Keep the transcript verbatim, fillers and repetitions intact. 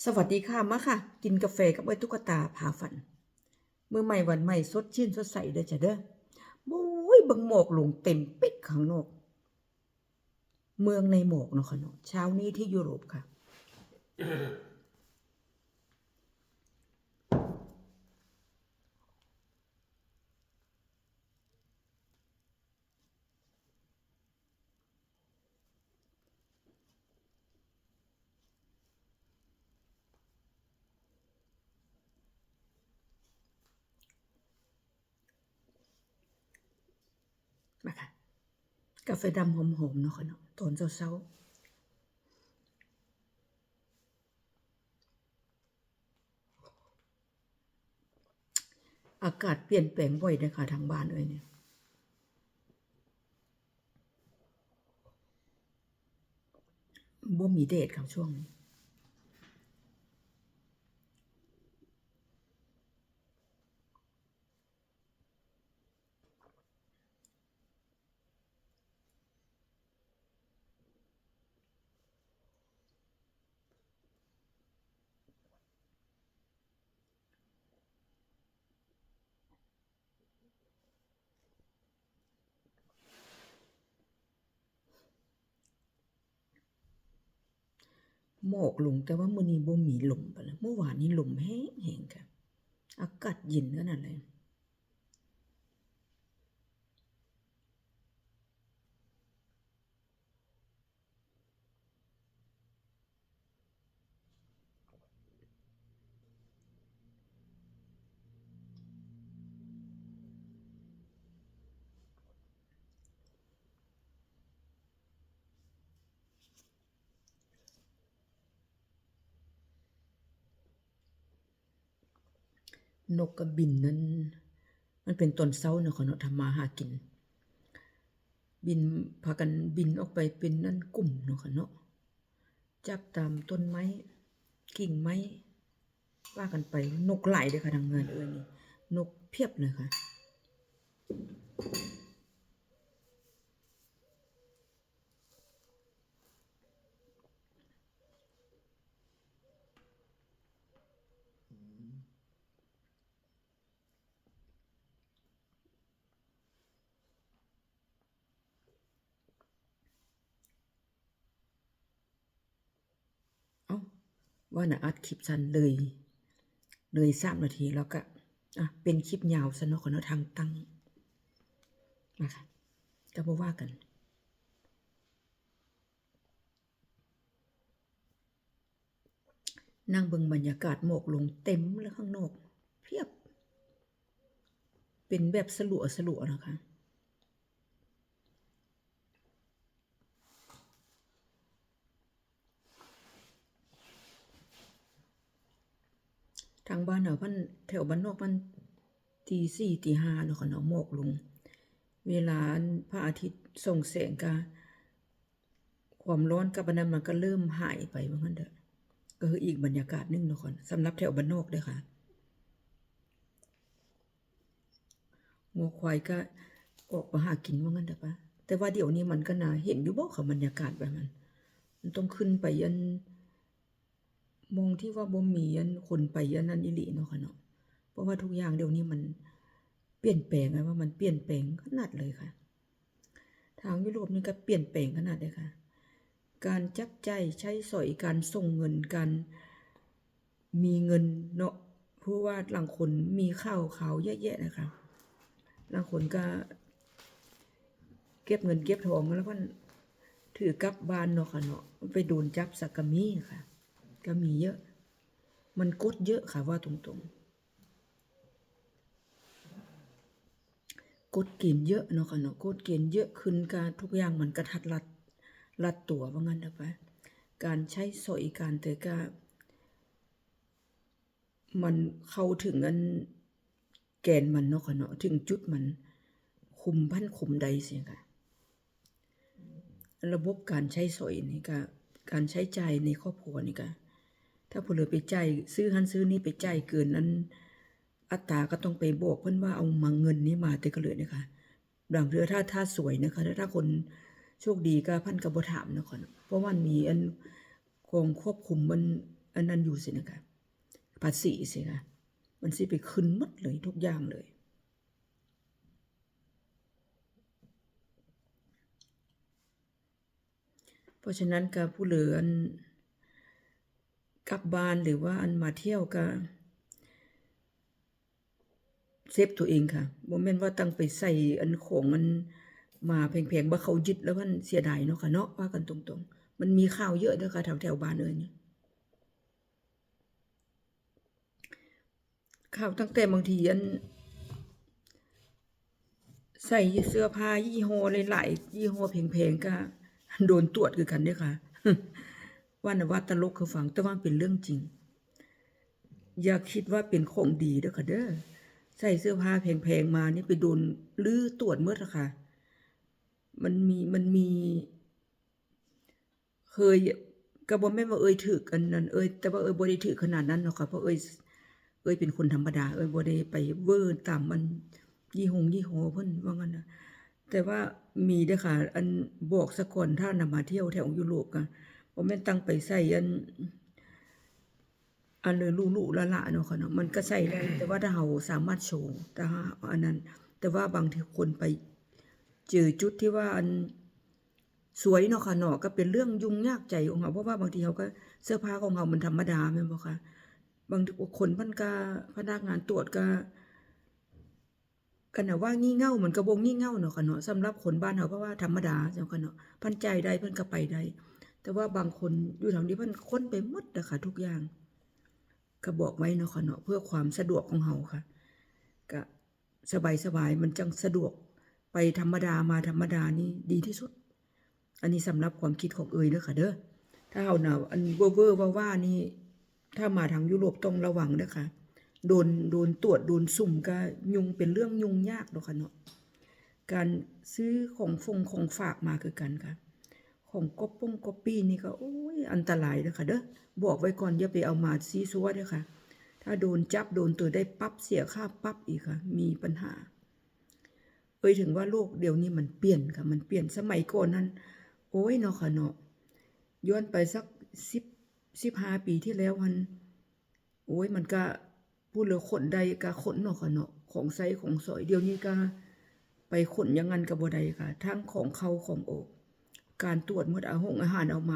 สวัสดีค่ะ มาค่ะ กินกาแฟกับไอ้ตุ๊กตาพาฝัน มื้อใหม่วันใหม่ สดชื่นสดใสเด้อจ้ะเด้อ โอ้ย เบิ่งหมอกลงเต็มเป๊กข้างนอก เมืองในหมอกเนาะค่ะเนาะ เช้านี้ที่ยุโรปค่ะ มาค่ะ กาแฟดำหอมๆเนาะค่ะเนาะ ตอนเช้าๆ อากาศเปลี่ยนแปลงบ่อยเด้อค่ะ ทางบ้านเอ้ยเนี่ย บ่มีแดดค่ะช่วงนี้ หมอกลง แต่ว่ามื้อนี้บ่มีลมปานใด เมื่อวานนี้ลมแฮงๆค่ะ อากาศเย็นขนาดเลย นกก็บินนั่น มันเป็นตอนเช้าเนาะค่ะเนาะ ทำมาหากิน บิน พากันบินออกไปเป็นนั่นกลุ่มเนาะค่ะเนาะ จับตามต้นไม้ กิ่งไม้ ว่ากันไป นกหลายเด้อค่ะ ทางเฮือนเอื้อยนี่ นกเพียบเลยค่ะ เอ้า ว่าน่ะอัดคลิปสั้นเลย เลยสามนาทีแล้วก็ อ่ะ เป็นคลิปยาวซะเนาะค่ะเนาะ ทางตั้ง มาค่ะ ก็บ่ว่ากัน นั่งเบิ่งบรรยากาศหมอกลงเต็มเลยข้างนอก เพียบ เป็นแบบสลัวๆนะคะ ทางบ้านเฮาพัน แถวบ้านนอกพัน ตีสี่ตีห้าเนาะค่ะเนาะ หมอกลง เวลาพระอาทิตย์ส่องแสงก็ ความร้อนกับอันนั้นมันก็เริ่มหายไปว่างั้นเถอะ ก็คืออีกบรรยากาศหนึ่งเนาะค่ะ สำหรับแถวบ้านนอกเด้อค่ะ งัวควายก็ออกมาหากินว่างั้นเถอะปะ แต่ว่าเดี๋ยวนี้มันก็น่าเห็นอยู่บ่คะ บรรยากาศแบบนั้น มันต้องขึ้นไปอัน หม่องที่ว่าบ่มีอันคนไปอันนั้นอีหลีเนาะค่ะเนาะ เพราะว่าทุกอย่างเดี๋ยวนี้มันเปลี่ยนแปลงอะ ว่ามันเปลี่ยนแปลงขนาดเลยค่ะ ทางยุโรปนี่ก็เปลี่ยนแปลงขนาดเลยค่ะ การจับจ่ายใช้สอย การส่งเงิน การมีเงินเนาะ เพราะว่าลางคนมีข่าว ข่าวเยอะแยะนะคะ ลางคนก็เก็บเงินเก็บทองแล้วมันถือกลับบ้านเนาะค่ะเนาะ ไปโดนจับซะก็มีค่ะ ก็มีเยอะ มันกดเยอะค่ะ ว่าตรงๆ กฎเกณฑ์เยอะเนาะค่ะเนาะ กฎเกณฑ์เยอะขึ้น ก็ทุกอย่างมันกระทัดรัด รัดตัวว่างั้นเถอะปะ การใช้สอย การแต่ก็ มันเข้าถึงอันแกนมันเนาะค่ะเนาะ ถึงจุดมัน ขุมพันขุมใดสิค่ะ ระบบการใช้สอยนี่ก็ การใช้จ่ายในครอบครัวนี่ก็ ถ้าผู้เหลือไปจ่ายซื้อหั้นซื้อนี่ ไปจ่ายเกินนั้น อัตราก็ต้องไปบอกเพิ่นว่าเอามาเงินนี้มาแต่ก็เลยนะคะ บางเทื่อถ้า ถ้าสวยนะคะ ถ้า ถ้าคนโชคดีก็เพิ่นก็บ่ถามเนาะค่ะเนาะ เพราะมันมีอันกองควบคุมมัน อันนั้นอยู่สินะคะ ภาษีสิคะ มันสิไปขึ้นหมดเลยทุกอย่างเลย เพราะฉะนั้นก็ผู้เหลืออันกลับบ้านหรือว่าอันมาเที่ยวก็เซฟตัวเองค่ะ บ่แม่นว่าตั้งไปใส่อันของอันมาแพงๆ บ่าเขายึดแล้วมันเสียดายเนาะค่ะเนาะ ว่ากันตรงๆ มันมีข่าวเยอะเด้อค่ะ แถวๆ บ้านเอ้ยนี่ ข่าวตั้งแต่บางทีอัน ใส่เสื้อผ้ายี่ห้อหลายๆ ยี่ห้อแพงๆ ก็โดนตรวจคือกันเด้อค่ะ ว่านะว่าตลกคือฟัง แต่ว่ามันเป็นเรื่องจริง อย่าคิดว่าเป็นของดีเด้อค่ะเด้อ ใส่เสื้อผ้าแพงๆ มานี่ไปโดนรื้อตรวจหมดอะค่ะ มันมี มันมี เคย ก็บ่แม่นว่าเอ่ยถืกอันนั้นเอ่ย แต่ว่าเอ่ยบ่ได้ถืกขนาดนั้นหรอกค่ะ เพราะเอ่ย เอ่ยเป็นคนธรรมดา เอ่ยบ่ได้ไปเวอร์ตามอันยี่หงยี่ห้อเพิ่นว่างั้นนะ แต่ว่ามีเด้อค่ะ อันบอกซะก่อน ถ้านำมาเที่ยวแถวยุโรปก็บ่แม่นตั้งไปใส่อัน อันเลยหรูๆ หราๆ เนาะค่ะเนาะ มันก็ใส่ได้ แต่ว่าถ้าเราสามารถโชว์ ถ้าอันนั้น แต่ว่าบางทีคนไปเจอจุดที่ว่าอันสวยเนาะค่ะเนาะ ก็เป็นเรื่องยุ่งยากใจของเรา เพราะว่าบางทีเราก็ เสื้อผ้าของเรามันธรรมดาแม่นบ่คะ บางคนมันก็ พนักงานตรวจก็ คันว่างี่เง่ามันก็บ่งี่เง่าเนาะค่ะเนาะ สำหรับคนบ้านเรา เพราะว่าธรรมดาเจ้าค่ะเนาะ เพิ่นจ่ายได้เพิ่นก็ไปได้ แต่ว่าบางคนอยู่แถวนี้เพิ่นค้นไปหมดนะคะ ทุกอย่าง ก็บอกไว้เนาะค่ะเนาะ เพื่อความสะดวกของเราค่ะ ก็สบายๆ มันจั่งสะดวก ไปธรรมดามาธรรมดานี่ดีที่สุด อันนี้สำหรับความคิดของเอ่ยเด้อค่ะเด้อ ถ้าเฮานะ อันเว่อร์ๆ ว่าๆ นี่ ถ้ามาทางยุโรปต้องระวังเด้อค่ะ โดน โดนตรวจ โดนซุ่มก็ยุ่ง เป็นเรื่องยุ่งยากเนาะค่ะเนาะ การซื้อของฟงของฝากมาคือกันค่ะ ของก๊อปปงก๊อปปี้นี่ก็ โอ้ย อันตรายเด้อค่ะเด้อ บอกไว้ก่อน อย่าไปเอามาซี้ซั่วเด้อค่ะ ถ้าโดนจับ โดนตัวได้ปรับ เสียค่าปรับอีกค่ะ มีปัญหา เอ่ยถึงว่าโลกเดี๋ยวนี้มันเปลี่ยนค่ะ มันเปลี่ยน สมัยก่อนนั้น โอ้ยเนาะค่ะเนาะ ย้อนไปสักสิบ สิบห้า ปีที่แล้วหั้น โอ้ย มันก็ ผู้เหลือขนได้ก็ขนเนาะค่ะเนาะ ของใช้ของสอย เดี๋ยวนี้ก็ไปขนอย่างนั้นก็บ่ได้ค่ะ ทั้งของเข้าของออก การตรวจหมด เอาหงอาหารเอามา